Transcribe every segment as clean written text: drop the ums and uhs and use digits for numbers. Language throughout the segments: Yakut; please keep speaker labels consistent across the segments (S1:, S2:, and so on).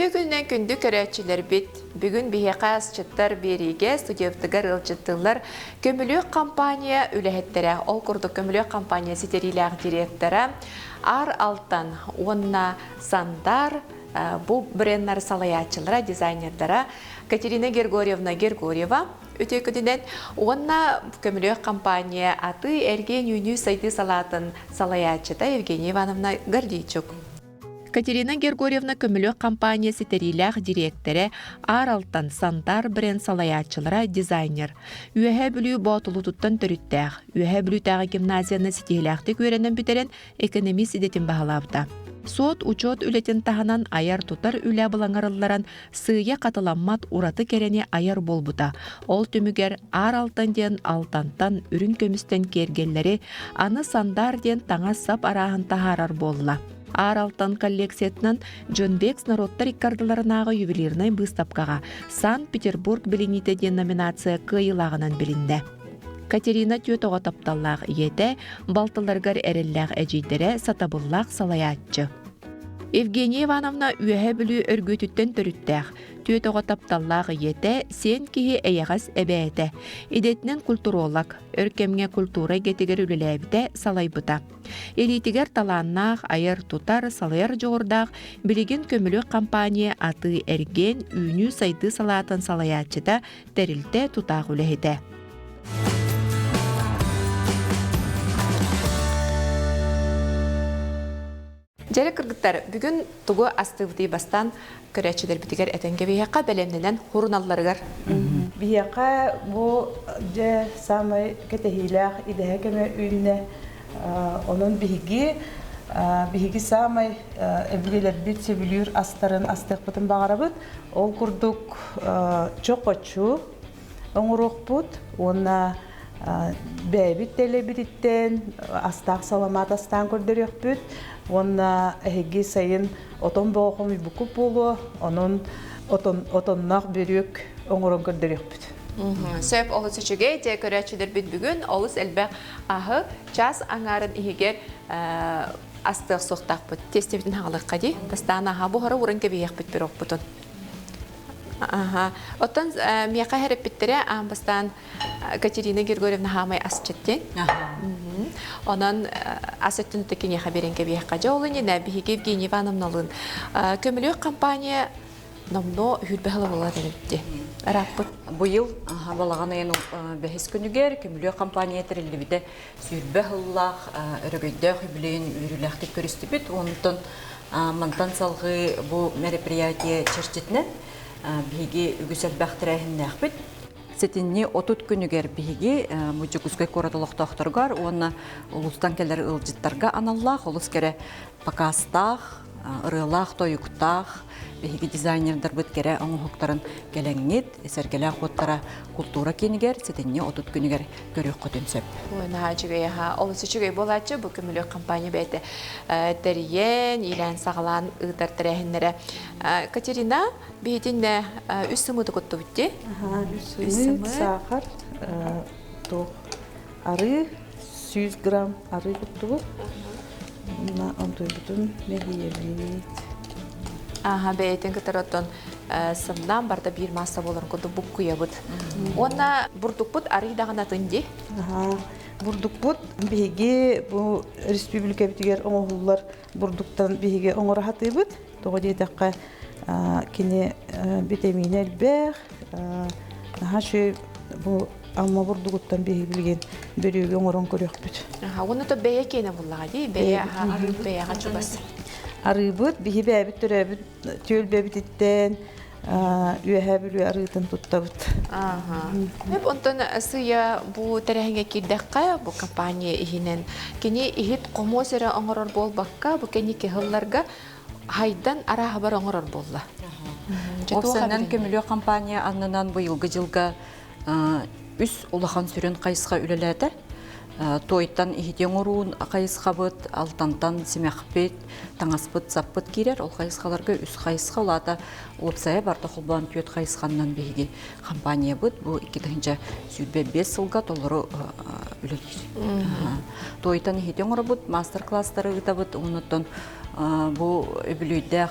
S1: Үтүө күнүнэн күндү көрөөччүлэрбит! Бүгүн биһиэхэ асчыттар биэриигэ студиябытыгар ыалдьыттыыллар Көмүлүөк компания үлэһиттэрэ. Ол курдук Көмүлүөк компания ситэриилээх директора Ар Алтан уонна Сандар бу бренднар салайааччылара, дизайнердара Катерина Григорьевна Григорьева үтүө күнүнэн уонна Көмүлүөк компания атыы-эргиэн үүнүү сайдыы салаатын салайааччыта Евгения Ивановна Гордейчук. Катерина Григорьевна Көмүлүөк компания ситэриилээх дириэктэрэ, Аар Алтан, Сантар бренд салайааччылара, дизайнер. Үөһээ Бүлүү Боотулутуттан төрүттээх. Үөһээ Бүлүүтээҕи гимназияны ситиһиилээхтик үөрэнэн бүтэрэн, экономист идэтин баһылаабыта. Суот-учуот үлэтин таһынан айар-тутар үлэ былаҥарылларан, сыыйа хатыламмат ураты кэрэни айар буолбута. Ол түмүгэр Аар Алтан диэн алтантан, үрүҥ көмүстэн киэргэллэри, аны Сандаар диэн таҥас-сап арааһын таһаарар буолла. Аар Алтан коллекциятынан Джон Бекс норуоттар иккардыларынааҕы ювелирнай быыстапкаҕа Санкт-Петербург билиниитэ диэн номинация кыайыылааҕынан билиннэ. Катерина түөт оҕо тапталлаах ийэтэ, балтыларыгар эрэллээх эдьиийдэрэ, сатабыллаах салайааччы. Евгения Ивановна Үөһээ Бүлүү Өргүөтүттэн төрүттээх, түөт оҕо тапталлаах ийэтэ, сиэн киһи эйэҕэс эбээтэ. Идэтинэн культуролог, өр кэмҥэ культура эйгэтигэр үлэлээбитэ, салайбыта. Илиитигэр талааннаах, айар-тутар, салайар дьоҕурдаах, билигин көмүлүөк компания атыы-эргиэн, үүнүү-сайдыы салаатын салайааччыта, тэрилтэ тутаах үлэһитэ. Дьэрэ кыргыттар, бүгүн тугу астыыбытый бастаан көрөөччүлэрбитигэр этэн кэбиһиэххэ бэлэмнэнэн хуруналларыгар.
S2: Биһиэхэ бу дьэ саамай кэтэһиилээх идэһэ кэмэ үүннэ. Онон биһиги биһиги саамай өбүгэлэрбит сөбүлүүр астарын астыахпытын баҕарабыт. Ол курдук чохочу оҥоруохпут уонна бэйэбит дэлэбититтэн астаах саламаат астаан көрдөрүөхпүт уонна эһиги сайын отон боҕо хомуйбуккут буолуо, онон отон отонноох бүрүк оҥорон көрдөрүөхпүт.
S1: Сөп олус үчүгэй дьэ көрөөччүлэрбит бүгүн олус элбэх аһы час аҥаарын иһигэр астыах суохтаахпыт. Тиэстэбитин хаалыахха дии. Бастаан аһа буһара уран кэбиһиэхпит пирогпутун. Аха. Оттон миэхэ хэриппиттэрэ аан бастаан Катерина Григорьевна хаамай асчыт диэн. Онон ас өттүн киниэхэ биэрэн кэбиэххэ. Дьэ ол иннинэ биһиги Евгения Ивановналыын көмүлүөк компания номнуо үһүрбэ сыла буолар эбит Ырааппыт.
S3: Быйыл балаҕан ыйын бэһис күнүгэр көмүлүөк компания тэриллибитэ сүүрбэ сыллаах өрөгөйдөөх үбүлүөйүн үөрүүлээхтик көрүстүбүт. Онтон мантан салҕыы бу мероприятие чэрчитинэн биһиги үгүс элбэх тэрээһиннээхпит. Сэтинньи 30 күнүгэр биһиги Дьокуускай куорат олохтоохторугар уонна улуустан кэлэр ыалдьыттарга аналлаах олус кэрэ покастаах, ырыалаах-тойуктаах биһиги дизайнердарбыт кэрэ оҥоһуктарын кэлэҥҥит, сэргэлээх уоттара култуура киинигэр сэтинньи 30 күнүгэр көрүөххүтүн сөп.
S1: Ой, наһаа үчүгэй аһа. Олус үчүгэй буолааччы бу көмүлүөк компания бэйэтэ тэрийэн, иилээн-саҕалаан ыытар тэрээһиннэрэ. Катерина, биһитиннэ үс сымыыты куттубут дии?
S2: Үс сымыыт, саахар, туох арыы, 100 грамм арыы куттубут. Уонна онтуйбутун мэһийэбит.
S1: Аха, бэйэтин кытары оттон сымнаан барда биир маасса буоларын курдук буккуйабыт. Уонна бурдукпут арый даҕаны атын дии.
S2: Аха, бурдукпут биһиги бу республикабытыгар оҥоһуллар бурдуктан биһиги оҥоро сатыыбыт. Тоҕо диэтэххэ, кини битэмиинэ элбэх, наһаа үчүгэй бу Амма бурдугуттан биһиги билигин бөрүөгү оҥорон көрүөхпүт.
S1: Уонна то бэйэ киэнэ буллаҕа дии, бэйэ бэйэҕэ чугас.
S2: Арыыбыт биһи бэйэбит төрөөбүт түөлбэбититтэн Үөһээ Бүлүү арыытын туттабыт.
S1: Эп онтон сыйа бу тэрээһиҥҥэ киирдэххэ, бу компания иһинэн кини иһит хомуос эрэ оҥорор буолбакка, бу кэнники сылларга хайдан арааһабар оҥорор буолла.
S3: Уопсайынан көмүлүөк компания аннынан быйылгы дьылга үс улахан сүрүн хайысха үлэлээтэ. Туойтан иһити оҥоруун хайысхабыт, алтантан симэхпит, таҥаспыт, саппыт киирэр. Ол хайысхаларга үс хайысха, ол аата уопсайа барыта холбоон түөрт хайысханнан биһиги компаниябыт бу 2025 сылга толору үлэлиир. Туойтан иһити оҥоробут, мастер-класстары ыытабыт, оннуттан бу үбүлүөйдээх.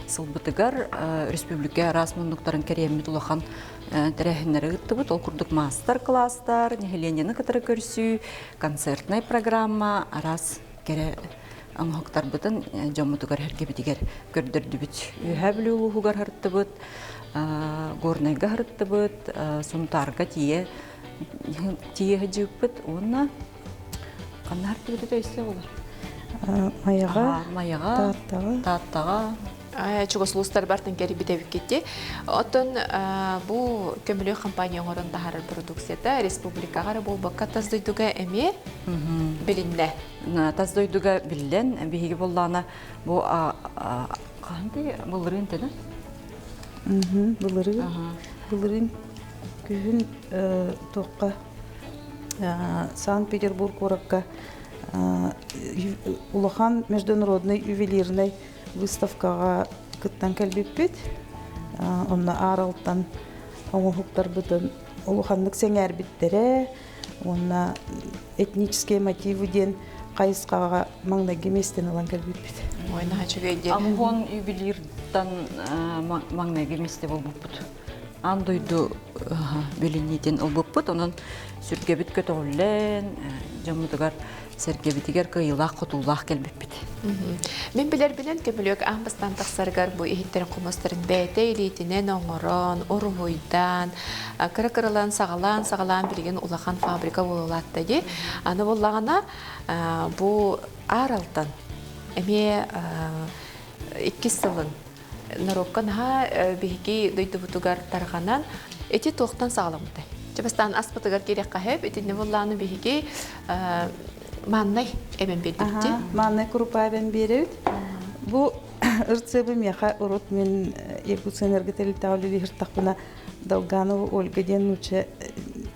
S3: сылбытыгар республика араас муннуктарын кэриэммит улахан тэрээһиннэри ыыттыбыт. Ол курдук маастар-кылаастар, нэһилиэнньэни кытары көрсүү, концертнай программа, араас кэрэ оҥоһуктарбытын дьоммутугар эргэбитигэр көрдөрдүбүт. Үөһээ Бүлүү улууһугар һырыттыбыт, Горнайга һырыттыбыт, Сунтаарга тиийэ тиийэ сылдьыбыппыт уонна ханна һырыттыбыт этэ өссө олор?
S2: Майаҕа,
S3: Майаҕа,
S2: Тааттаҕа.
S3: Тааттаҕа.
S1: Чугас улуустар бартын кэрийбит эбиккити. Оттон бу көмүлүөк компания оҥорон таһаарар продукцията республикаҕа эрэ буолбакка тас дойдуга эмиэ билиннэ.
S3: Тас дойдуга биллэн, биһиги буоллаҕына бу хаһан былырыын тэнэ?
S2: Былырыын. Былырыын күһүн туохха Санкт-Петербург куоракка улахан международный ювелирный выставкаҕа кыттан кэлбиппит. Онно Ааралтан оҥоһуктарбытын улаханнык сэҥээрбиттэрэ уонна этнические мотивы диэн хайысхаҕа маҥнайгы миэстэни ылан кэлбиппит.
S1: Ой, наһаа үчүгэй диэн.
S3: Амхон ювелиртан маҥнайгы миэстэ буолбуппут. Аан дойду билиниитин ылбыппыт. Онон сүргэбит көтөҕүллэн, дьоммутугар сэргэбитигэр кыайыылаах-хотуулаах кэлбиппит.
S1: Мин билэрбинэн көмүлүөк аан бастаан тахсарыгар бу иһиттэрин хомустарын бэйэтэ илиитинэн оҥорон, уруһуйдаан, кыра-кыралаан саҕалаан-саҕалаан билигин улахан фабрика буолулаатта дии. Аны буоллаҕына бу Аар Алтан эмиэ иккис сылын норуокка наһаа биһиги дойдубутугар тарҕанан ити туохтан саҕаламмытай? Чэ бастаан аспытыгар киириэххэ сөп. Итиннэ буоллаҕына биһиги мааннай эбэн биэрдибит.
S2: Мааннай курупаа эбэн биэрэбит. Бу ырцыбы миэхэ урут мин Якутскэнерго тэрилтэҕэ үлэлиир Долганова Ольга диэн нуучча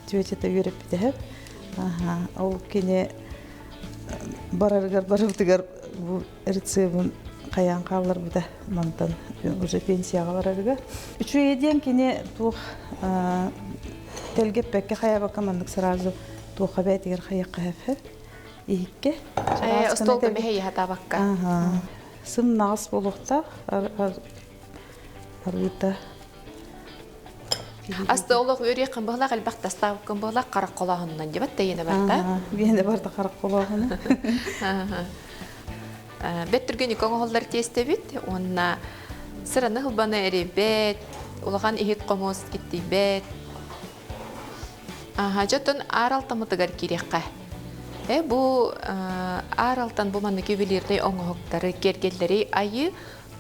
S2: тетята үөрэппитэ. Ол кини барарыгар барыбытыгар бу рецебин хайаан хаалларбыта мантан уже пенсияҕа барарыгар. Үчүгэйэ диэн кини туох тэлгэппэккэ хайабакка маннык сразу туохха бэйэтигэр хайыахха сөп иһиккэ.
S1: Остуолга мэһэй хатаабакка.
S2: Сымнаҕас буолуохтаах арыыта.
S1: Аста олох үөрүйэх быһылаах элбэх тастаабыккын быһылаах харах холооһунунан дебат тэйиэнэ барта.
S2: Биэнэ барда харах холооһуна.
S1: Бэт түргэнник оҥоһуллар тиэстэбит уонна сыраны ылбаны эрийбэт, улахан иһит хомус киттийбэт. Аха, дьоттон аар алтамытыгар киириэххэ. Э бу аар алтан бу маннык ювелирнай оҥоһуктары, киэргэллэри айыы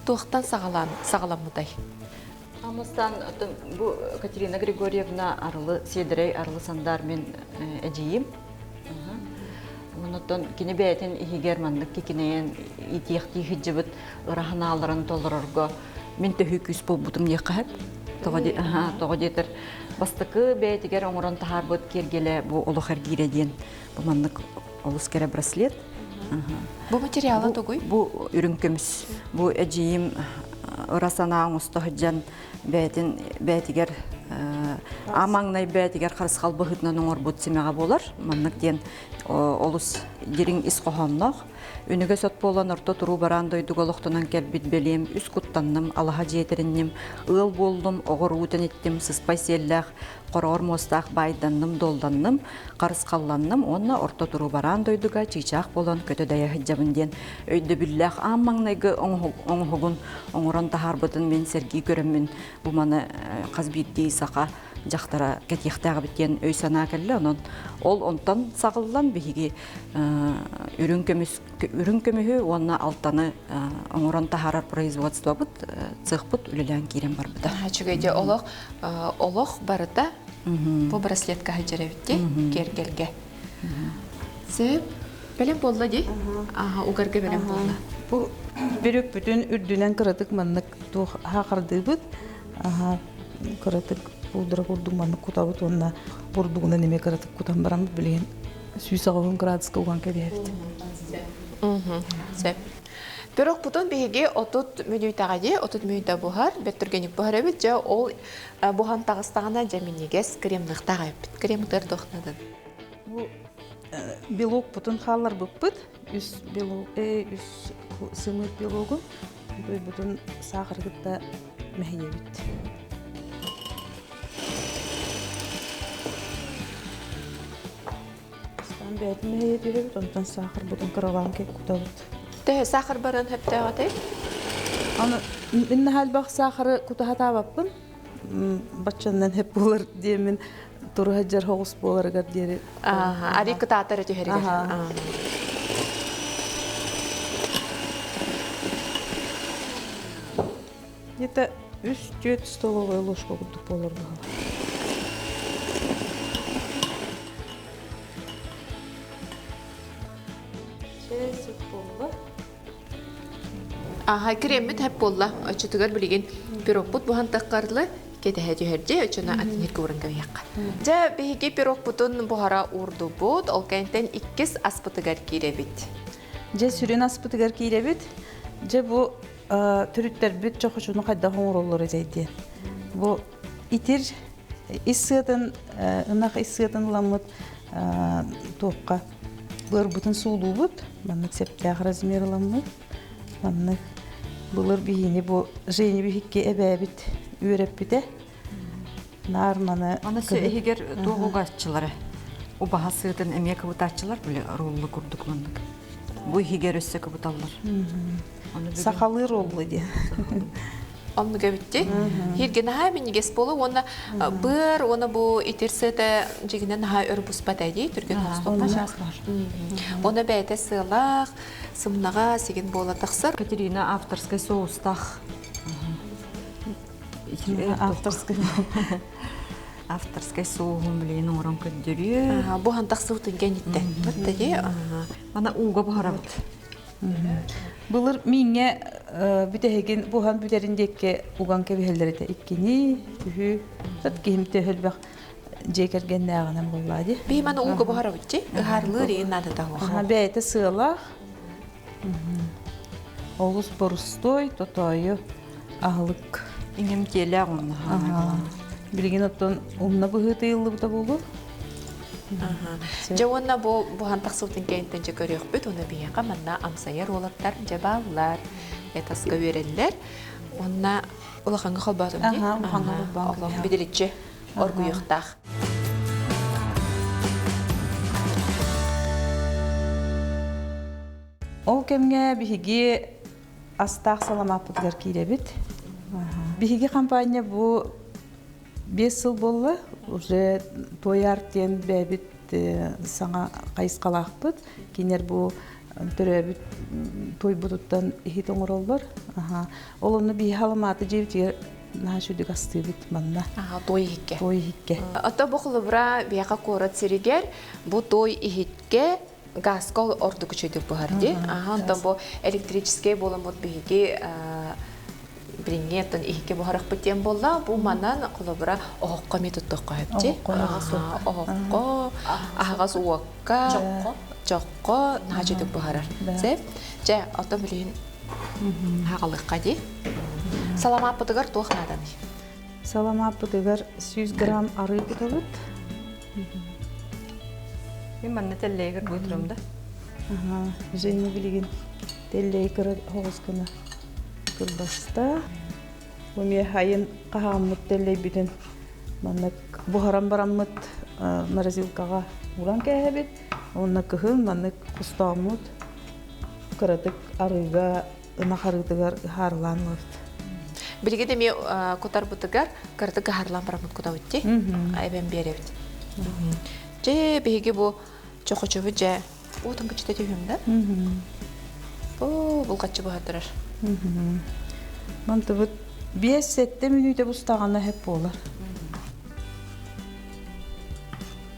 S1: туохтан саҕалаан саҕаламмытай?
S3: Амыстан бу Катерина Григорьевна Арылы Сиэдэрэй Арылы Сандар мин эдьиийим. Оннуттан кини бэйэтин иһигэр маннык кикинэйэн иитиэхтии сылдьыбыт ыра санааларын толорорго мин төһүү күүс буолбутум диэххэ сөп. Тоҕо диэтэр бастакы бэйэтигэр оҥорон таһаарбыт киэргэлэ бу олох эргиирэ диэн бу маннык олус кэрэ браслет.
S1: Бу материала тугуй?
S3: Бу үрүҥ көмүс. Бу эдьиийим ыра санаа оҥосто сылдьан бэйэтин бэйэтигэр аамаҥнай бэйэтигэр харысхал быһыытынан оҥорбут симэҕэ буолар. Маннык диэн олус дириҥ ис хоһоонноох. Үнүгэ сот буолан орто туруу бараан дойдуга олохтонон кэлбит бэлиэм үс куттанным, алаһа дьиэтэринним, ыал буоллум, оҕор уутан иттим, сыспай сиэллээх, хороҕор муостаах баайданным, дуолланным, харысхалланным уонна орто туруу бараан дойдуга чыычаах буолан көтө дайа сылдьабын диэн өйдөбүллээх аан маҥнайгы оҥоһугун оҥорон таһаарбытын мин сэргии көрөммүн бу маны хас биирдии саха дьахтара кэтиэхтээх эбит диэн өй-санаа кэллэ. Онон ол онтон саҕыллан биһиги үрүҥ көмүс үрүҥ көмүһү уонна алтаны оҥорон таһаарар производствобыт цехпут үлэлээн киирэн барбыта.
S1: Үчүгэй дьэ олох олох барыта бу браслетка сылдьар эбит дии киэргэлгэ. Сөп. Бэлэм буолла дии. Аха, угарга бэлэм буолла.
S2: Бу бүрүкпүтүн үрдүнэн кыратык маннык туох хаахардыыбыт. Аха, кыратык пудра курдук маннык кутабыт уонна бурдугунан эмиэ кыратык кутан баран билигин 180 градуска уган кэбиһэбит.
S1: Сөп. Пирогпутун биһиги 30 мүнүүтэҕэ дии, 30 мүнүүтэ буһар, бэрт түргэнник буһар эбит. Дьэ, ол буһан таҕыстаҕына дьэ минньигэс кремныахтаах эбиппит. Кремытыгар туохнадан?
S2: Бу белокпутун хаалларбыппыт. Үс белок, үс сымыыт белогун. Туйбутун саахары кытта мэһийэбит. Бастаан бэйэтин мэһийэ түһэбит, онтон саахарбытын кыралаан кутабыт.
S1: Төһө саахар барыан сөптөөх этэй?
S2: Аны мин наһаа элбэх саахары кута сатаабаппын. Баччаннан хэп буолар диэмин туруһа дьар хоҕус буоларыгар диэри.
S1: Ари кытаатар түһэригэр.
S2: Где-то үс-түөрт столовая ложка курдук буолар быһалар. Чэ, сөп буолла.
S1: Аха, креммит хэп буолла. Оччотугар билигин пирогпут буһан таххарлы кэтэһэ түһэрдьи, оччоно атын сиргэ ууран кэбиһиэххэ. Дьэ, биһиги пирогпутун буһара уурдубут, ол кэнниттэн иккис аспытыгар киирэбит.
S2: Дьэ, сүрүн аспытыгар киирэбит. Дьэ, бу төрүттэрбит чохочуну хайдах оҥороллор этэй диэн. Бу итир ис сыатын, ынах ис сыатын ыламмыт туохха быарбытын суулуубут. Маннык септээх размер ыламмыт. Маннык былыр биһини бу Женя биһикки эбээбит үөрэппитэ. Наар маны
S3: Аны иһигэр туох угааччылара? Убаһа сыатын эмиэ кыбытааччылар били роллу курдук маннык. Бу иһигэр өссө кыбыталлар.
S2: Сахалыы роллу диэн.
S1: Оннук эбитти. Хирге наһаа минньигэс буолу уонна быар уонна бу итир сыата дьигинэн наһаа өр буспат эдии түргэн оҥоступпат. Уонна бэйэтэ сыалаах, сымнаҕа сигин буола тахсар.
S3: Катерина авторскай соустаах.
S2: Авторскай.
S3: Авторскай соуһун билигин оҥорон көрдөрүө.
S1: Бу хантах сыутын кэнниттэн. Баттади.
S3: Мана ууга буһарабыт.
S2: Былыр мииҥҥэ бүтэһигин буһан бүтэрин диэкки уган кэбиһэллэр этэ иккини, үһү, сат киһим төһөлбөх дьиэ кэргэннээҕинэн буоллаа дии.
S1: Биһи маны ууга буһарабыт дии. Ыһаарлыыр иин наадата
S2: суох. Бэйэтэ сыалаах. Олус борустуой, тотоойу аһылык.
S3: Иҥэмтиэлээх уонна
S2: Билигин оттон умна быһыытыйыллыбыта буолуо.
S1: Дьэ уонна бу буһан тахсыбытын кэнниттэн дьэ көрүөхпүт уонна биһиэхэ манна амсайар уолаттар дьэ бааллар этаска үөрэллэр уонна улахаҥҥа холбоотум дии
S2: улахаҥҥа
S1: олох бидиличчи оргуйуохтаах.
S2: Ол кэмҥэ биһиги астаах саламааппытыгар киирэбит. Биһиги компания бу 5 сыл буолла, уже Туойар диэн бэйэбит саҥа хайысхалаахпыт. Кинилэр бу төрөөбүт туойбутуттан иһит оҥороллор. Ол онно биһи халамааты дьиэбитигэр наһаа үчүгдүк астыыбыт манна.
S1: Той иһиккэ.
S2: Той иһиккэ.
S1: Ото бу холобура биһиэхэ куорат сиригэр бу той иһиккэ газка ордук үчүгдүк буһар дии. Аха, онтон бу электрическэй буоламмыт биһиги билиҥҥи оттон иһиккэ буһарахпыт диэн буолла. Бу манан холобура оһоххо эмиэ туттуохха сөп дии. Оһоххо, аһаҕас уокка, чоххо наһаа үчүгдүк буһарар. Сөп. Чэ, оттон билигин хаҕалыахха дии. Саламааппытыгар туох нааданый?
S2: Саламааппытыгар 100 грамм арыы кутабыт.
S3: Мин манна тэллэйгэр буйтурам да.
S2: Аха, Женя билигин тэллэй кыра хоҕус гына кылбаста. Бу эмиэ хайын хаһааммыт тэллэйбитин маннык буһаран бараммыт морозилкаҕа ууран кээһэбит. Уонна кыһын маннык хостооммут кыратык арыыга ынах арыытыгар ыһаарылаан ылабыт.
S1: Билигин эмиэ кутарбытыгар кыратык ыһаарылаан бараммыт кутабыт дии. Эбэн биэрэбит. Дьэ, биһиги бу чохочобу дьэ уотун кычыта түһүм да. Бу булгаччы буһардырар.
S2: Мантыбыт 5-7 мүнүүтэ бустаҕына хэп буолар.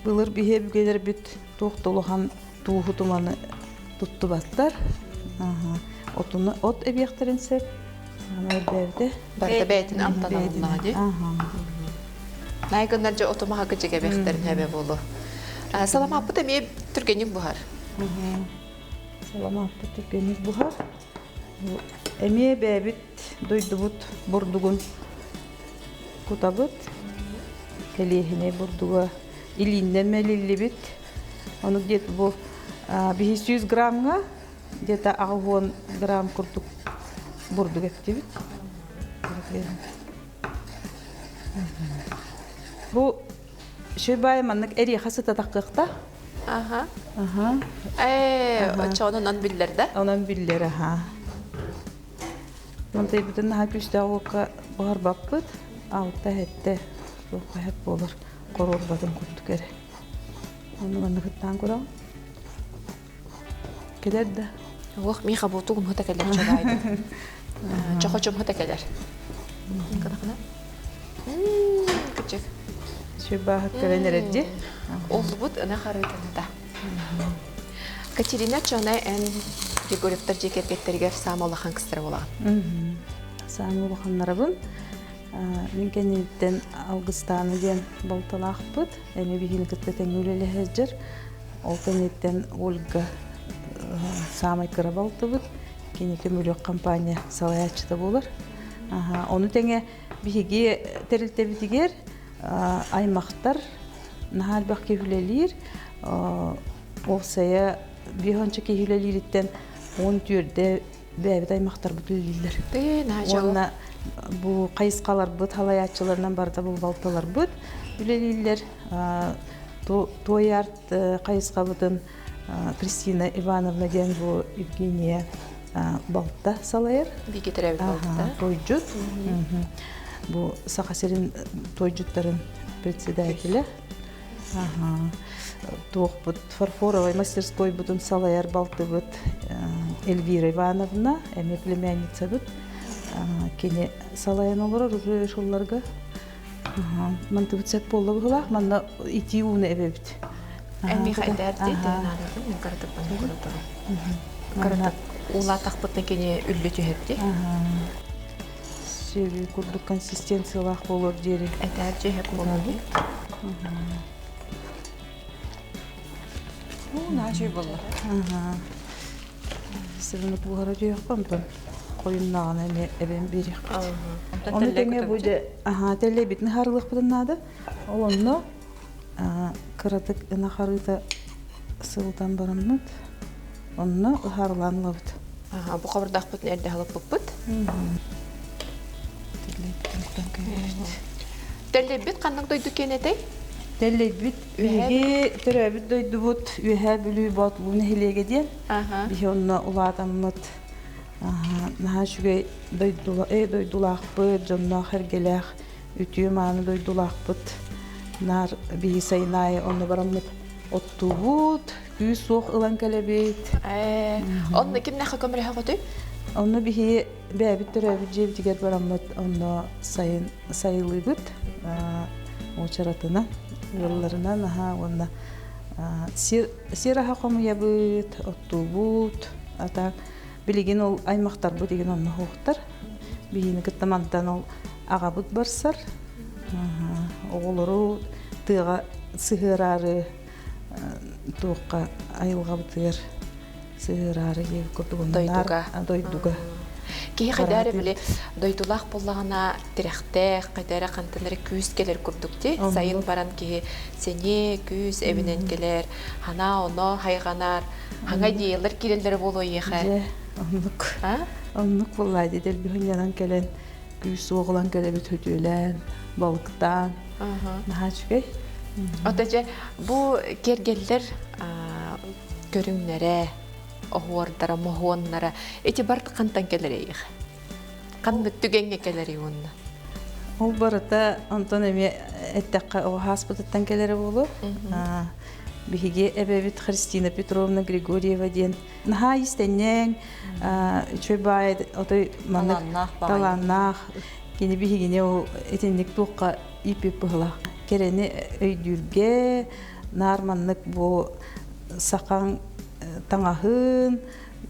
S2: Былыр биһи өбүгэлэрбит туох да улахан тууһу туманы туттубаттар. Отуну от эбиэхтэрин сөп. Аны
S1: Барыта бэйэтин амтана буллаҕа дии. Наайгыннар дьэ отумаха кыдьык эбиэхтэрин эбэ буолуо. Саламааппыт эмиэ түргэнник буһар.
S2: Саламааппыт түргэнник буһар. Эмиэ бэйэбит дойдубут бурдугун кутабыт. Кэлиэһинэй бурдуга илииннэн мэлиллибит. Ону где-то бу биһи 100 граммга где-то 80 грамм курдук. бурдук эптибит. Бу шөбай маннык эриэхэ сытатаххыахта.
S1: Аха.
S2: Аха.
S1: Ээ, оччоҕунан биллэр да?
S2: Онон биллэр, аха. Мантайбытын наһаа күүстээх уокка буһарбаппыт. Алта эһэттэ туохха эһэт буолар хоруорбатын курдук эрэ. Ону маннык ыттаан кураҕын. Кэлэр да?
S1: Уох, миэхэ буутук умһута кэлэр чобаайдык. Чохочу умһута кэлэр. Кынахына. Кычык.
S2: Сүрбааһыт кэлэн эрэрди.
S1: Оллубут ынах арыытында. Катерина Чонай эн Григорьевтар дьиэ кэргэттэригэр саама улахан кыстара буолаҕын.
S2: Саама улаханнарабын. Мин кэнниттэн Алгыстаана диэн балталаахпыт. Эми биһини кытта тэҥҥэ үлэлэһэ сылдьар. Ол кэнниттэн Ольга саамай кыра балтыбыт. Кини көмүлүөк компания салайааччыта буолар. Ону тэҥэ биһиги тэрилтэбитигэр аймахтар наһаа элбэх киһи үлэлиир. Уопсайа биэс киһи үлэлиириттэн уон түөрдэ бэйэбит аймахтарбыт үлэлииллэр. Уонна бу хайысхаларбыт халайааччыларынан барыта бу балтыларбыт үлэлииллэр. Туойарт хайысхабытын Кристина Ивановна диэн бу Евгения балта салайар.
S1: Бигэ төрөөбүт балта.
S2: Тойдьут. Бу Саха сирин тойдьуттарын председателэ. Туохпут фарфоровай мастерскойбутун салайар балтыбыт Эльвира Ивановна, эмиэ племянницабыт. Кини салайан олорор уже шулларга. Мантыбыт сеп буолла быһылаах, манна итии ууну эбэбит.
S1: Эмиэхэ этээрди, наадатын мен каратыппын кыратык уулаатахпытына кини үллү түһэрди.
S2: Сүөгүй курдук консистенциялаах буолуор диэри.
S1: Этээр дьиһэ буолар.
S3: Наачый буолла.
S2: Сырыны буһара дьиэххэ онтон хойуннаҕына эмиэ эбэн биэриэхпит. Ону тэҥэ бу дьэ аһаа тэллэйбитин харылыахпытын наада. Ол онно кыратык ынах арыыта сылытан бараммыт онно ыһаарылаан ылабыт.
S1: Бу хабырдаахпытын эрдэ халыппыппыт. Тэллэйбит ханнык дойду киэнэтэй?
S2: Тэллэйбит биһиги төрөөбүт дойдубут Үөһээ Бүлүү Боотулуу нэһилиэгэ диэн. Биһи онно улаатаммыт наһаа үчүгэй дойдулаахпыт, дьонноох эргэлээх үтүө-мааны дойдулаахпыт. Наар биһи сайын аайы онно бараммыт оттуубут, күүс-уох ылан кэлэбит.
S1: Ээ, онно кимнээххэ көмөлөһөҕүтүй?
S2: Онно биһи бэйэбит төрөөбүт дьиэбитигэр бараммыт онно сайын сайылыыбыт уочаратынан, ыалларынан аһаа уонна сир сир аһа хомуйабыт, оттуубут. А так билигин ол аймахтарбыт игин онно суохтар. Биһини кытта мантан ол аҕабыт барсар. Оҕолору тыаҕа сыһыараары туохха айылҕабытыгар сыһыараары диэбит курдук
S1: Дойдуга.
S2: дойдуга.
S1: Киһи хайдаа эрэ били дойдулаах буоллаҕына тирэхтээх, хайдаа эрэ хантан эрэ күүс кэлэр курдук дии. Сайын баран киһи сэниэ, күүс эбинэн кэлэр, ханаа-оноо хайҕанар, хаҥа идеялар киирэллэрэ буолуо эйиэхэ.
S2: Дьэ, оннук. Оннук буоллаа дии дэлби хынньанан кэлэн күүс уоҕулан кэлэбит хөтүөлээн, балыктаан. Наһаа үчүгэй.
S1: Ото дьэ бу киэргэллэр көрүҥнэрэ, оһуордара, моһуоннара ити барыт хантан кэлэр эйиэхэ? Ханнык түгэҥҥэ кэлэрий уонна?
S2: Ол барыта онтон эмиэ эттэххэ оҕо ааспытыттан кэлэрэ буолуо. Биһиги эбэбит Христина Петровна Григорьева диэн наһаа иистэнньэҥ, үчүгэй баай отой маннык талааннаах кини биһигини ол итинник туохха ииппит быһылаах. Кэрэни өйдүүргэ наар маннык бу сахаҥ таҥаһын,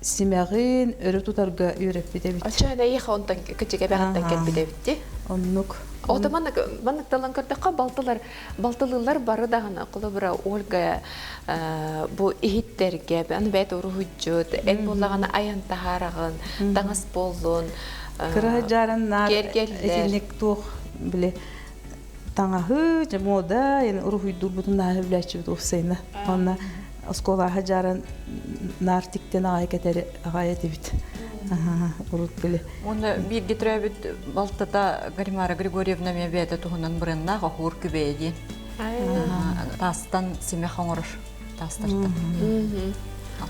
S2: симэҕин өрө тутарга үөрэппит эбит.
S1: Оччо эйиэхэ онтон кычык эбэҕиттэн кэлбит эбит дии.
S2: Оннук.
S1: Ото маннык маннык талан көрдөххө балтылар балтылыылар бары даҕаны холобура Ольга бу иһиттэргэ аны бэйэтэ уруһуйдьут эн буоллаҕына айан таһаараҕын таҥас буоллун
S2: Кыра дьааран наар итинник туох били таҥаһы муода уруһуйдуурбутун нааһы билээччибит уопсайына онно оскуолаҕа дьааран наар тиктэн аҕай кэтэри аҕай этибит. Урут били.
S3: Уонна бииргэ төрөөбүт балтата Гаримара Григорьевна эмиэ бэйэтэ туһунан бырыннаах оһуор күбэйэ диэн. Таастан симэх оҥорор таастартан.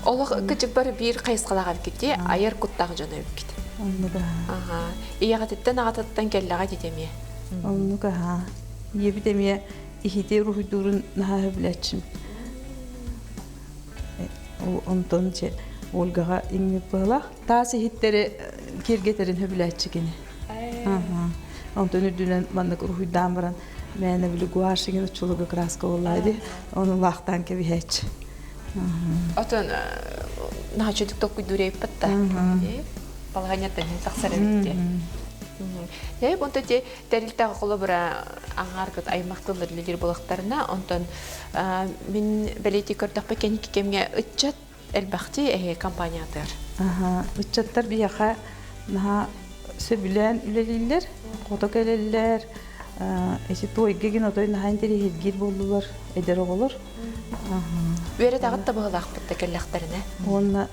S1: Олох кычыппар биир хайысхалаах эбиккит айар куттаах дьон эбиккит.
S2: Оннук
S1: Аха. Ийэҕититтэн аҕатыттан кэллэҕэ дии эмиэ.
S2: Оннук аха. Ийэбит эмиэ иһити уруһуйдуурун наһаа сөбүлээччим. Онтон че Ольгаҕа иҥмит быһалаах. Таас иһиттэри киэргэтэрин сөбүлээччи кини. Онтон үрдүнэн маннык уруһуйдаан баран мээнэ били гуашь игин оччолорго краска буоллаа дии. Ону лаахтаан кэбиһээччи.
S1: Отон наһаа толкуйдуур эбиппит да. Балаһанньаттан тахсар эбит дии. Ээ, онто те тэрилтэҕэ холобура аҥааргыт аймах тыллар үлэлиир буолахтарына, онтон мин бэлиэтии көрдөхпө кэнники кэмҥэ ыччат элбэхти эһи компаниятыгар.
S2: Ыччаттар биһиэхэ наһаа сөбүлээн үлэлииллэр, хото кэлэллэр. Эти туойга гин отой наһаа интэриэһиргиир буоллулар эдэр оҕолор.
S1: Үөрэтэҕит да быһылаахпыт да кэллэхтэринэ.
S2: Уонна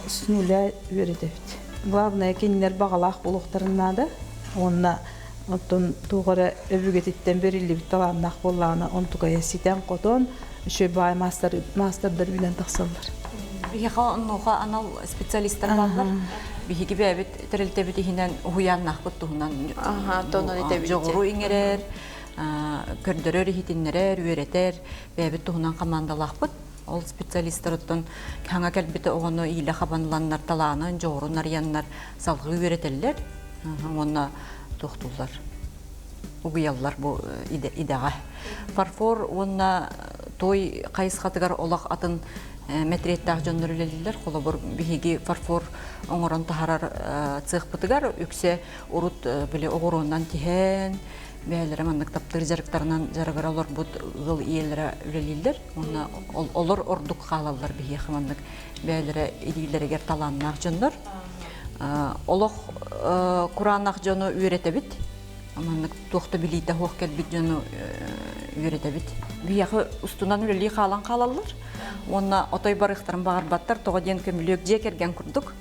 S2: с нуля үөрэтэбит. Главное кинилэр баҕалаах буолуохтарын наада. Уонна оттон туох эрэ өбүгэтиттэн бэриллибит талааннаах буоллаҕына онтукайа ситэн-хотон үчүгэй баай маастардар үүнэн тахсаллар.
S3: Биһиэхэ оннуоха анал специалистар бааллар. Биһиги бэйэбит тэрилтэбит иһинэн уһуйааннаахпыт туһунан дьоҕуру иҥэрэр, көрдөрөр, иһитиннэрэр, үөрэтэр бэйэбит туһунан хамаандалаахпыт. Ол специалистар оттон хаҥа кэлбит оҕону иилэ хабанланнар, талаанын, дьоҕурун арыйаннар салҕыы үөрэтэллэр уонна туохтууллар, угуйаллар бу идэҕэ. Фарфор уонна той хайысхатыгар олох атын мэтириэттээх дьоннор үлэлииллэр. Холобур, биһиги фарфор оҥорон таһарар цехпытыгар үксэ урут били оҕуруонан тиһэн, бэйэлэрэ маннык таптыыр дьарыктарынан дьарыгыра олорбут ыал ийэлэрэ үлэлииллэр. Уонна олор ордук хаалаллар биһиэхэ маннык бэйэлэрэ илиилэригэр талааннаах дьоннор. Олох кураанах дьону үөрэтэбит. Маннык туох да билиитэ суох кэлбит дьону үөрэтэбит. Биһиэхэ устунан үлэлии хаалан хаалаллар. Уонна отой барыахтарын баҕарбаттар. Тоҕо диэн көмүлүөк дьиэ кэргэн курдук.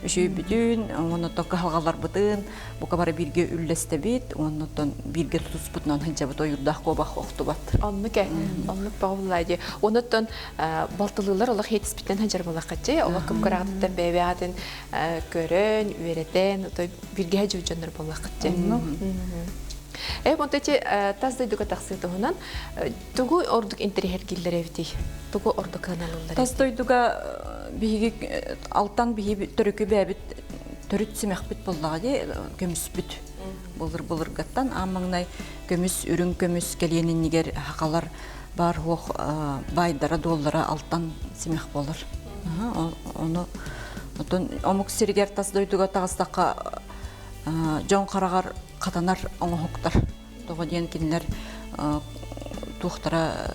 S3: Үчүгэйбитин, уонна оттон кыһалҕаларбытын бука бары бииргэ үллэстэбит, уонна оттон бииргэ тутуспутунан сылдьабыт ойуурдаах куобах охтубат.
S1: Оннук ээ, оннук баҕаллаа дии. Онуттан балтылыылар олох иэтиспиттэн сылдьар буолаххаччы, олох кып-кыраҕытыттан бэйэ-бэйэҕитин көрөн, үөрэтэн, отой бииргэ сылдьыбыт дьоннор буоллаххытчы. Э, онто ити тас дойдуга тахсыы туһунан тугу ордук интэриэһиргииллэр эбитий? Тугу ордук ыаналыллар?
S3: Тас дойдуга биһиги алтан биһи төрүкү бэйэбит төрүт симэхпит буоллаҕа дии көмүспүт былыр былыргаттан аан маҥнай көмүс үрүҥ көмүс кэлиэн иннигэр хахалар баар хуох баайдара дуоллара алтан симэх буолар ону отон омук сиригэр тас дойдуга таҕыстахха дьон хараҕар хатанар оҥоһуктар тоҕо диэн кинилэр туохтара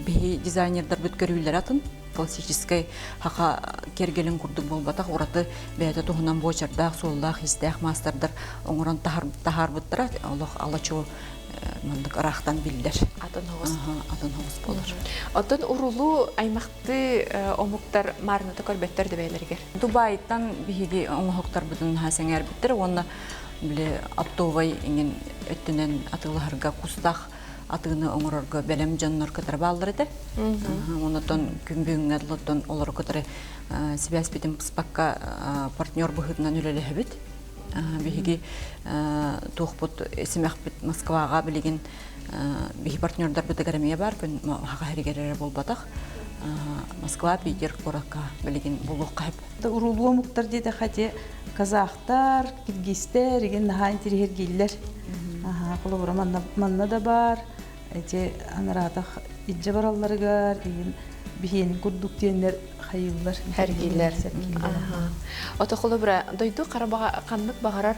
S3: биһи дизайнердарбыт көрүүлэрэ атын классическай хаха киэргэлин курдук буолбатах ураты бэйэтэ туһунан буочардаах суоллаах-иистээх маастардар оҥорон таһаарбыттара олох ала-чуо маннык ыраахтан биллэр
S1: атын оҕус
S3: атын оҕус буолар.
S1: Оттон урулуу аймахтыы омуктар маарыната көрбөттөр да бэйэлэригэр.
S3: Дубайтан биһиги оҥоһуктарбытын наһаа сэҥээрбиттэр уонна били оптовай иҥин өттүнэн атыылаһарга кустаах атыыны оҥорорго бэлэм дьоннор кытары бааллар этэ. Онотон күн бүгүҥҥэ дылыттан олору кытары сибээспитин быспакка партнер быһыытынан үлэлэһэбит. Биһиги туохпут симэхпит Москваҕа билигин биһи партнердарбытыгар эмиэ баар күн хаха сиригэр эрэ буолбатах. Москва, Питер куоракка билигин булуохха сөп.
S2: Уруулуу омуктар диэтэххэ ити казахтар, киргизтэр игин наһаа интириэһиргииллэр. Холобура манна, манна да баар ити анараатах илдьэ баралларыгар игин биһиэнин курдук диэннэр хайыыллар,
S1: Сэргииллэр. Ото холобура дойду ханнык баҕарар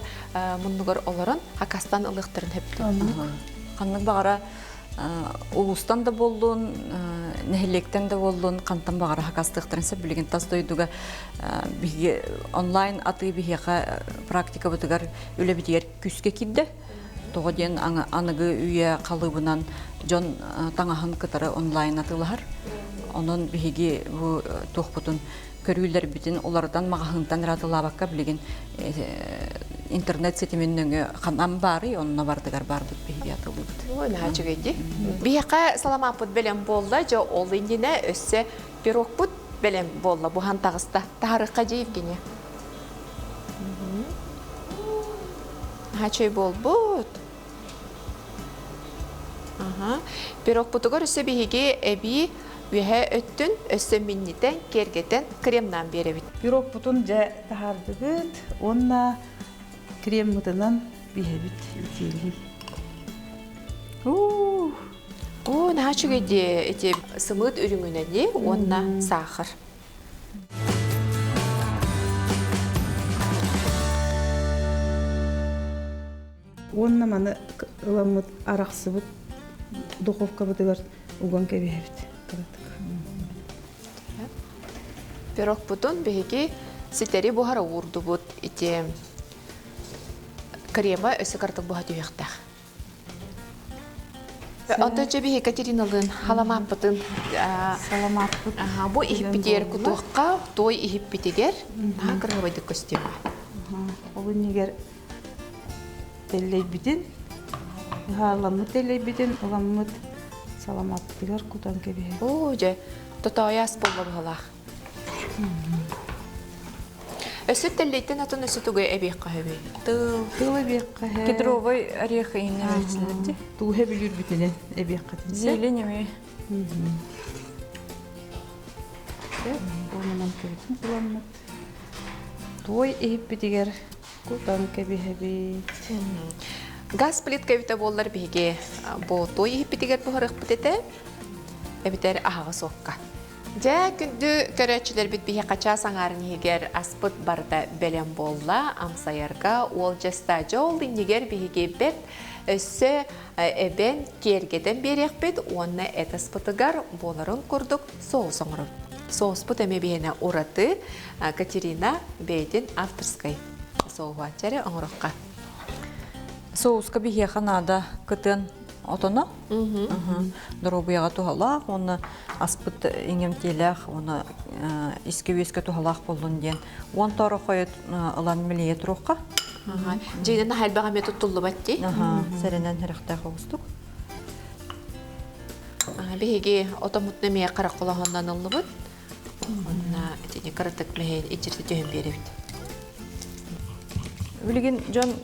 S1: муннугар олорон хакастан ылыахтарын сөптөө.
S3: Ханнык баҕара улуустан да буоллун, нэһилиэктэн да буоллун, хантан баҕара хакастыахтарын сөп. Билигин тас дойдуга биһиги онлайн атыы биһиэхэ практикабытыгар үлэбитигэр күүскэ киирдэ. Тоҕо диэн аныгы үйэ халыыбынан дьон таҥаһын кытары онлайн атыылаһар. Онон биһиги бу туохпутун көрүүлэрбитин уларытан маҕаһыынтан ыраатылаабакка билигин интернет ситимин нөҥүө ханан баарый онно бардыгар барбыт биһиги атылыыбыт.
S1: Ой, наһаа үчүгэй Биһиэхэ саламааппыт бэлэм буолла, дьэ ол иннинэ өссө пирогпут бэлэм буолла, буһан таҕыста. Таһарыхха дьэ Евгения. Наһаа үчүгэй буолбут. Пирогпутугар өссө биһиги эбии үөһэ өттүн өссө минньитэн, киэргэтэн кремнаан биэрэбит.
S2: Пирогпутун дьэ таһаардыбыт уонна креммытынан биһэбит итиилии.
S1: Оо, наһаа үчүгэй дии ити сымыыт үрүҥүнэни уонна саахар.
S2: Уонна маны ыламмыт арахсыбыт духовкабытыгар уган кэбиһэбит кыратык.
S1: Пирогпутун биһиги ситэри буһара уурдубут ити крема өссө кыратык буһа түһүөхтээх. Онтон чэ биһи Екатериналыын халамааппытын
S2: Саламааппыт
S1: бу иһиппитигэр кутуохха, туой иһиппитигэр наһаа кырыһабайдык көстүөҕэ.
S2: Ол иннигэр тэллэйбитин, ыһааламмыт тэллэйбитин ыламмыт саламааппытыгар кутан кэбиһэбит.
S1: Оо, дьэ, тотоойоос буолла быһалаах. Өссө тэллэйтэн атын өссө тугу эбиэххэ сөбүй? Тыл.
S2: Тыл эбиэххэ сөп.
S3: Кедровый орех иһиннэрээччилэрди.
S2: Тууһа бүлүүрбүтүнэн эбиэххитин сөп.
S3: Зелень эмиэ.
S2: Сөп. Уонунан кэбитин ыламмыт. Туой иһиппитигэр Кутан кэбиһэбит.
S1: Газ плитка эбитэ буоллар биһиги бу туой иһиппитигэр буһарыахпыт этэ, эбитэр аһаҕас уокка. Дьэ, күндү көрөөччүлэрбит биһиэхэ чаас аҥаарын иһигэр аспыт барыта бэлэм буолла. Амсайарга уолдьаста. Дьэ, ол иннигэр биһиги бэрт өссө эбэн, киэргэтэн биэриэхпит уонна эт аспытыгар буоларын курдук соус оҥоробут. Соуспут эмиэ биһиэнэ ураты Катерина бэйэтин авторскай соуһуаччы эрэ оҥорохха.
S3: Соуска биһиэхэ наада кытын отоно доруобуйаҕа туһалаах уонна аспыт иҥэмтиэлээх уонна искэ-үөскэ туһалаах буоллун диэн уон торо хойут ылан милийэ туруохха.
S1: Дьиҥинэн наһаа элбэх эмиэ туттуллубат дии.
S3: Сэрэнэн сэрэхтээх оҕустук.
S1: Биһиги отоммутун эмиэ харах холоһоннон ыллыбыт. Онно итини кыратык мэһэйин иччитэ түһэн биэрэбит.
S3: Билигин дьон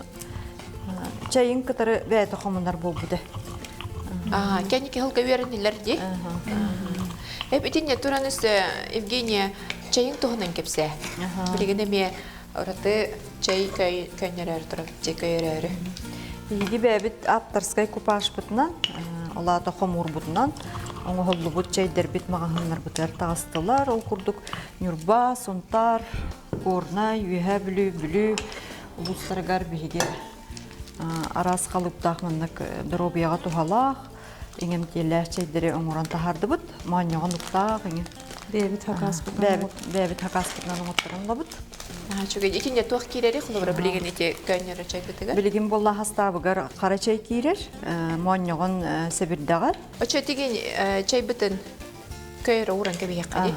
S3: чайын кытары бэйэтэ хомунар буолбута.
S1: Аа, кэнники сылга үөрэннилэр дии. Эп итинне туран өссө Евгения чайын туһунан кэпсээ. Билигин эмиэ ураты чай көннөрөөр турар, чай көйөрөөрү.
S3: Биһиги бэйэбит ааптарскай купажпытынан, ол аата хомуурбутунан оҥоһуллубут чэйдэрбит маҕаһыыннарбытыгар таҕыстылар. Ол курдук Ньурба, Сунтаар, Горнай, Үөһээ Бүлүү, Бүлүү улуустарыгар биһиги араас халыыптаах маннык доруобуйаҕа туһалаах, иҥэмтиэлээх чэйдэри оҥорон таһаардыбыт. Моонньоҕон уктаах иҥин.
S2: Бэйэбит хакааспытынан
S3: Бэйэбит хакааспытынан оҥотторон ылабыт.
S1: Үчүгэй. Итиннэ туох киирэри холобура билигин ити көөнньөрө чайбытыгар?
S3: Билигин буолла хастаабыгар хара чэй киирэр, моонньоҕон сэбирдэҕэр.
S1: Очо тигин чайбытын көйөрө ууран кэбиһиэххэ дии.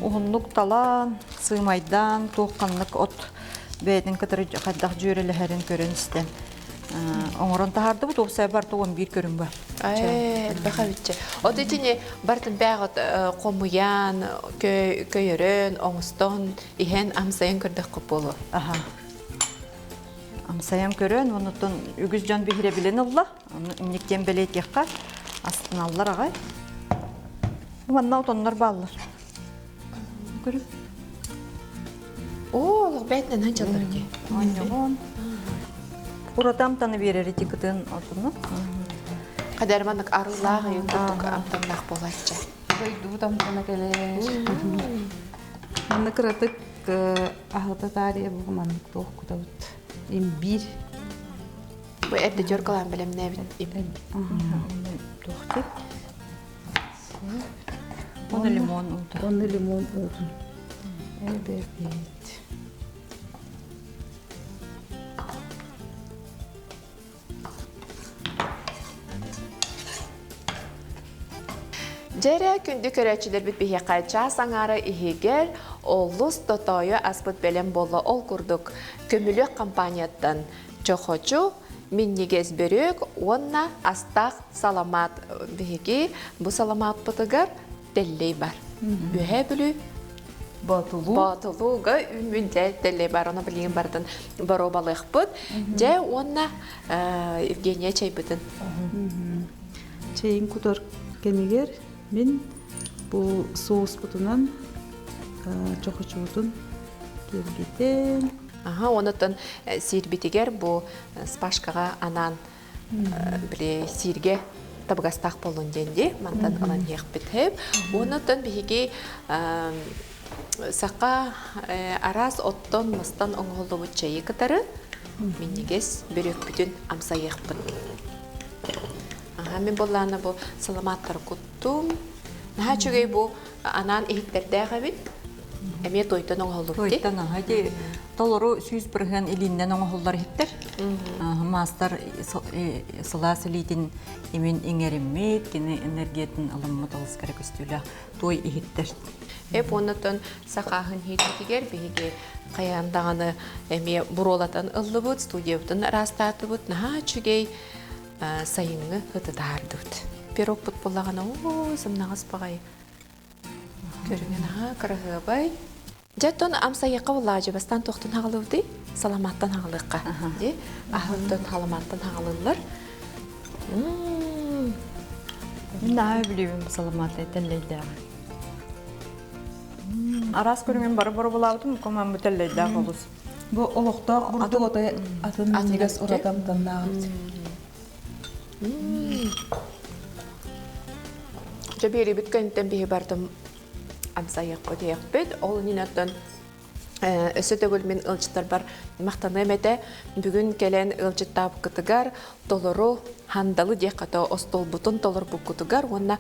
S3: Уһуннук талаан, сыымайдаан, туох ханнык от бэйэтин кытары хайдах дьүөрэлэһэрин көрөн истэн оҥорон таһаардыбыт. Уопсай барыта 11 көрүҥ бар.
S1: Элбэх эбитчэ. От итини бартын бэҕэт хомуйан, көйөрөн, оҥостон, иһэн амсайан көрдөххө буолуо.
S3: Аха. Амсайан көрөн, онуттан үгүс дьон биһирэбилин ылла. Ону инниктен бэлиэтиэххэ астыналлар аҕай. Манна отоннор бааллар. Көрү.
S1: Оо, олох бээтинэн ханчаллар дии.
S3: Онньоҕон. Ураты амтаны биэрэр ити кытын отуну.
S1: Хадэр маннык арыллаах ыйын курдук амтаннаах буолааччы.
S2: Дойдубут амтана кэлэр. Манна кыратык аһыта таарыйа бу маннык туох кутабыт. Имбиир.
S1: Бу эрдэ дьоркалаан бэлэмнээбит
S3: Туохты? Оны лимон уутун.
S2: Оны лимон уутун. Эбэбит.
S1: Дьэрэ күндү көрөөччүлэрбит биһиэхэ чаас аҥаара иһигэр олус тотоойу аспыт бэлэм буолла. Ол курдук көмүлүөк компанияттан чохочу, минньигэс бөрүөк уонна астаах саламаат биһиги бу саламааппытыгар тэллэй бар. Үөһээ Бүлүү
S2: Боотулуу.
S1: Боотулууга үүммүт дьэ тэллэй бар. Ону билигин барытын боруобалыахпыт. Дьэ уонна Евгения чайбытын.
S2: Чэйин кутар кэмигэр мин бу соуспутунан чохочуутун киэргэтэн.
S1: Аха, онуттан сиирбитигэр бу спашкаҕа анаан били сииргэ табыгастаах буоллун диэн дии мантан ылан иһиэхпит хэп. Онуттан биһиги саха араас оттон мастан оҥоһуллубут чэйи кытары минньигэс бөрүөкпүтүн амсайыахпыт. Аха, мин буоллаана бу саламааттары куттум. Наһаа үчүгэй бу анаан иһиттэрдээх эбит. Эмиэ туойтан оҥоһуллубут дии.
S3: Туойтан аха ди толору 100% илииннэн оҥоһуллар иһиттэр. Маастар сылаас илиитин имин иҥэриммит, кини энергиятын ылыммыт олус кэрэ көстүүлээх туой иһиттэр.
S1: Эп оннотон сахааһын иһитигэр биһиги хайаан даҕаны эмиэ буруолатан ыллыбыт, студиябытын ыраастаатыбыт, наһаа үчүгэй сайыҥҥы ыты таһаардыбыт. Пирогпут буллаҕына, оо, сымнаҕас баҕайы. Көрүҥэ наһаа кыраһыабай. Дьэ, оттон амсайыахха буллаачы бастаан туохтан хаҕалыбытый? Саламааттан хаҕалыахха. Дии, аһыттан саламааттан хаҕалыллар.
S3: Мин наһаа билибим саламааты тэллэйдээҕи. Араас көрүҥүн бары боробулаабытым, комам бу тэллэйдээх олус.
S2: Бу олохтоох бурдук отой атын минньигэс ураты амтаннаах.
S1: Дьэ биэрибит кэнниттэн биһи бардым амсайыахпыт иһиэхпит. Ол иннинэ өссө төгүл мин ыалдьыттарбар махтаныам этэ. Бүгүн кэлэн ыалдьыттаабыккытыгар толору хандалы диэххэ то остуолбутун толорбуккутугар уонна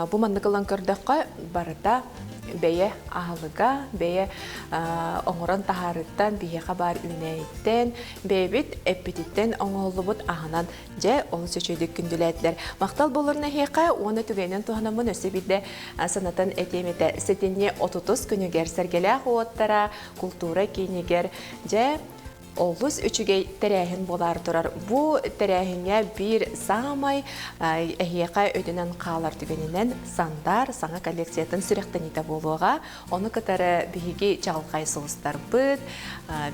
S1: бу маннык ылан көрдөххө барыта бэйэ аһылыга, бэйэ оҥорон таһаарыттан, биһиэхэ баар үүнээйиттэн, бэйэбит эппититтэн оҥоһуллубут аһынан дьэ олус үчүгэйдик күндүлээтилэр. Махтал буоларын эһиэхэ уонна түгэнинэн туһанаммын өссө биирдэ санатан этиэм этэ. Сэтинньи 30 күнүгэр Сэргэлээх уоттара култуура киинигэр дьэ олус үчүгэй тэрээһин буолаары турар. Бу тэрээһиҥҥэ биир саамай эһиэхэ өйдөнөн хаалар түгэнинэн Сандар саҥа коллекциятын сүрэхтэниитэ буолуоҕа. Ону кытары биһиги чаҕылхай сулустарбыт,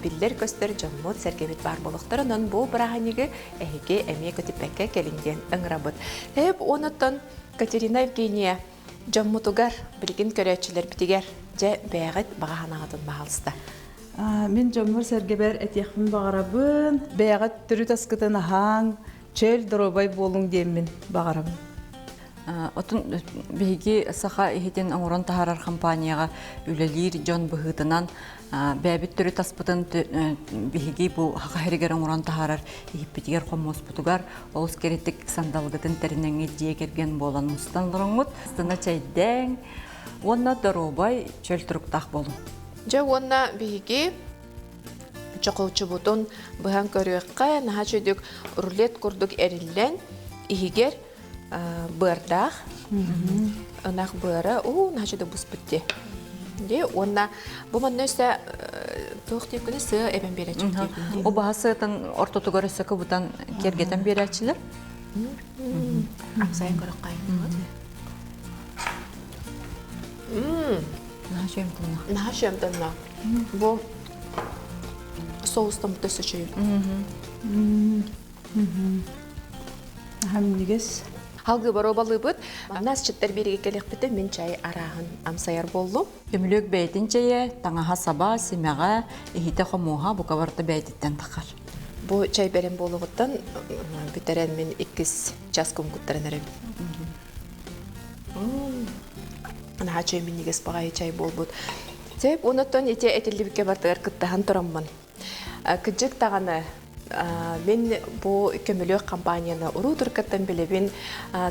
S1: биллэр-көстөр дьоммут, сэргэбит баар буолуохтар. Онон бу бырааһынньыгы эһиги эмиэ көтүппэккэ кэлиҥ диэн ыҥырабыт. Эп онуттан Катерина Евгения дьоммутугар, билигин көрөөччүлэрбитигэр дьэ бэйэҕит баҕа санааҕытын баһаалыста.
S2: Мин дьоммор-сэргэбэр этиэхпин баҕарабын, бэйэҕит төрүт аскытын аһааҥ, чөл доруобай буолуҥ диэммин баҕарабын.
S3: Отун биһиги саха иһитин оҥорон таһаарар компанияҕа үлэлиир дьон быһыытынан бэйэбит төрүт аспытын биһиги бу саха сиригэр оҥорон таһаарар иһиппитигэр хомуоспутугар олус кэрэтик сандалгытын тэринэҥҥит дьиэ кэргэн буолан мустан олороҥҥут астына чэйдээҥ уонна доруобай чөл туруктаах буолуҥ.
S1: Дьэ уонна биһиги чохолчубутун быһан көрүөххэ, наһаа үчүгдүк рулет курдук эриллэн иһигэр быардаах ынах быара уу наһаа үчүгдүк буспут дии. Дии уонна бу манна өссө туох диэккүнэ сыа эбэн биэрээччи
S3: диэбин. Убаһа сыатын ортотугар өссө кыбытан киэргэтэн биэрээччилэр.
S1: Амсайын көрөххө.
S3: Наһаа үчүгэй
S1: Наһаа үчүгэй Бу соустан өссө үчүгэй.
S2: Наһаа минньигэс.
S1: Халгыы боруобалыыбыт. Манна асчыттар биэригэ кэлиэхпитэ мин чай арааһын амсайар буоллум.
S3: Көмүлүөк бэйэтин чэйэ, таҥаһа саба, симэҕэ, иһитэ хомуоһа бука барыта бэйэтиттэн тахар.
S1: Бу чай бэлэм буолуоҕуттан бүтэрэн мин иккис час куҥкуттаран эрэбин. Наһаа чэй минньигэс баҕайы чай буолбут. Сөп, онуттан ити этиллибиккэ бартыгар кыттаһан тураммын. Кыдьык даҕаны. Мин бу көмөлөөх компанияны уруу туркаттан билэбин.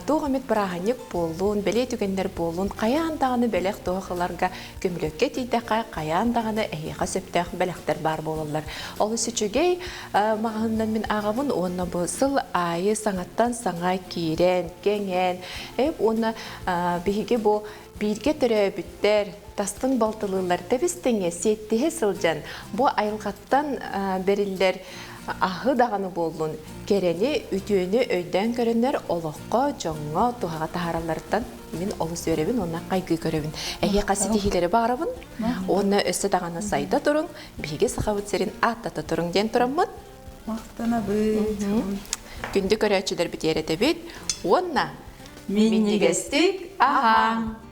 S1: Туох эмит бырааһынньык буоллун, бэлиэ түгэннэр буоллун, хайаан даҕаны бэлэх туох ыларга көмөлөккө тиийдэххэ, хайаан даҕаны эһиэхэ сөптөөх бэлэхтэр баар буолаллар. Олус үчүгэй маҕаһыынынан мин ааҕабын уонна бу сыл аайы саҥаттан саҥа киирэн, кэҥээн, уонна биһиги бу бииргэ төрөөбүттэр, тастыҥ балтылыыллар тэбис-тэҥэ сиэттиһэ сылдьан, бу айылҕаттан бэриллэр аһы даҕаны буоллун, кэрэни, үтүөнү өйдөөн көрөннөр олоххо, дьоҥҥо туһаҕа таһааралларыттан мин олус үөрэбин уонна хайгыы көрөбүн. Эһиэхэ ситиһиилэри баҕарабын уонна өссө даҕаны сайда туруҥ, биһиги Сахабыт сирин ааттата туруҥ диэн тураммыт.
S2: Махтанабыт.
S1: Күндү көрөөччүлэрбит үөрэтэбит уонна минньигэстик аһааҥ!